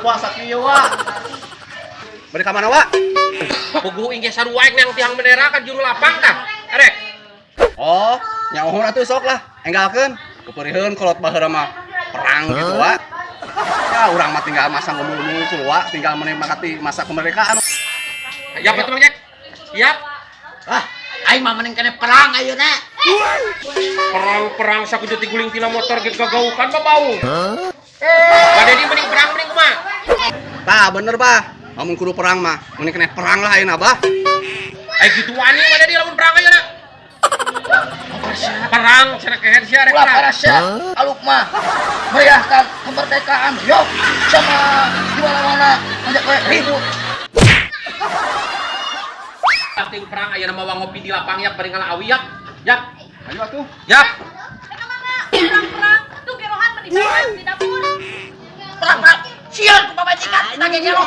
Puasa kieu, Wa. Bari ka mana, Wa? Puguh ingge sarua yang tiang bendera kan juru lapang tah. Erek. Oh, nya uhun atuh sok lah. Enggalkeun. Keperiheun kolot baheula mah perang gitu, Wa. Ya urang mah tinggal masang ngomong-ngomong Wa, tinggal menikmati masa kemerdekaan. Yap atuh, Mang Jack. Siap. Ah, aing mah mending kene perang ayeuna. Perang-perang sakudu tiguling tina motor ge gagaukan babau. Pak Dedi mending perang mending kumaha? Tah, bener, Bah. Lamun kudu perang mah, mending kena perang lah ayeuna, Bah. Eh gitu wani Pak Dedi lamun perang ayeuna. Perang cenah kehed sia rek Ulah perang. Parasya, aluk mah meriahkan kemerdekaan. Yo, sama di mana-mana ngajak we ribut. Ting perang ayeuna mah ngopi di lapang yak bari ngala awi yak. Yak, Ayo atuh. Yak. Perang-perang tuh gerohan meni di dapur. Perang perang. Sieun ku pamajikan kita gegero.